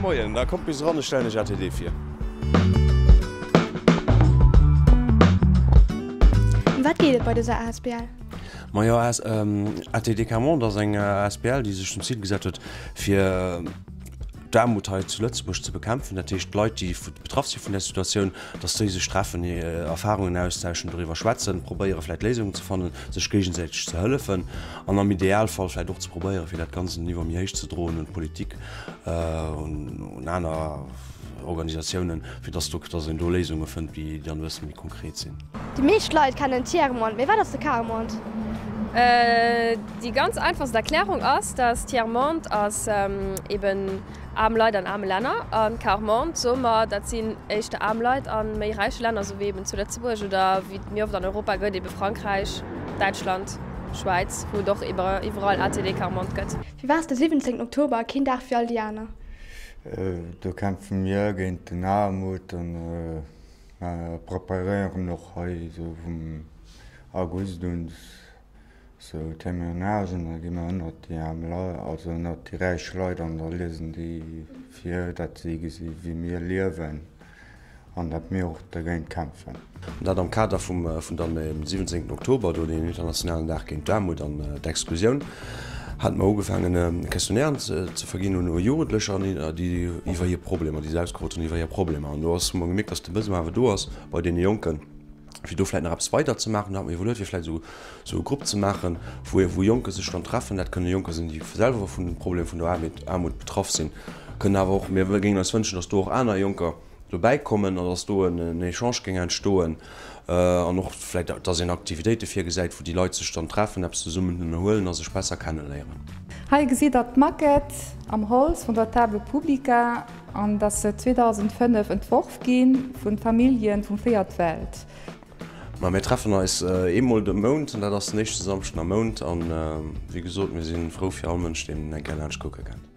Moien, da kommt bis eran, ech stellen iech ATD vir. Ëm wat geet et bei dëser asbl? Majo, ATD Quart Monde ass eng asbl, déi sech zum Zil gesat huet, fir d'Aarmut hei zu Lëtzebuerg ze bekämpfen. Dat heescht, d'Leit, déi betraff si vun där Situatioun, dass déi sech treffen, hir Erfarungen austauschen, doriwwer schwätzen, probéiere vläicht Léisungen ze fannen, sech géigesäiteg ze hëllefen an am Idealfall vläicht och ze probéieren, fir dat Ganzt en Niveau méi héich ze droen, un d'Politik, un aner Organisatiounen, fir dass do, dass een do Léisunge fënnt, déi dann e bësse méi konkret sinn. Déi meescht Leit kennen Tiers-Monde, mee wat ass de Quart-Monde? Déi ganz einfachst Erklärung ass, dass Tiers-Monde ass eben aarm Leit an aarme Länner an Quart-Monde, soe mer, dat sinn éischter aarm Leit a méi räiche Länner, esou wéi eben zu Lëtzebuerg oder wéi et méi oft an Europa gëtt, ebe Frankräich, Däitschland, Schwäiz, wou et och iwwerall ATD Quart-Monde gëtt. Firwat ass de 17 Oktober keen Dag wéi all déi aner? Do kämpfe mir géint den Aarmut an preparéieren och hei esou vum August un esou Témoignagen. Da gi mer ënnert déi aarm Leit, also ënnert déi räich Leit an da liesen déi vir, dat si gesi wéi mir liewen. An datt mir och dergéint kämpfen. An dat am Kader vum vun dann dem 17 Oktober, do deen internationalen Dag géint d'Aarmut an d'Exklusioun, hate mer ugefaangen Questionnairen ze verginn un Jugendlecher, déi iwwer hir Problemer, déi se ausgefrot hunn iwwer hir Problemer. An do ass, hu mer gemierkt, datt de Besoin awer do ass bei deene Jonken, fir do vläicht nach eppes weider ze maachen. Do hate mer iwwerluet, fir vläicht esou esou e Grupp ze maachen, wou wou Jonke sech dann treffen. Dat kënne Jonker sinn, déi selwer vun dem Problem vun der Aarmut betraff sinn, kënnen awer och, mir géingen eis wënschen, datt do och aner Jonker dobäi kommen an datt do en Echange géing entstoen an och vläicht, datt een Aktivitéite virgesäit, wou déi Leit sech dann treffen, eppes zesummen ënnerhuelen a sech besser kenneléieren. Hei gesitt der d'Maquette am Holz vun der Table Publica an dass se 2005 entworf ginn vun Familljen vum Véiert Welt. Ma mir treffen eis eemol de Mount an dat ass den éischte Samschden am Mount an wéi gesot, mir si frou fir all Mënsch deen eng Kéier laanscht kucke kennt.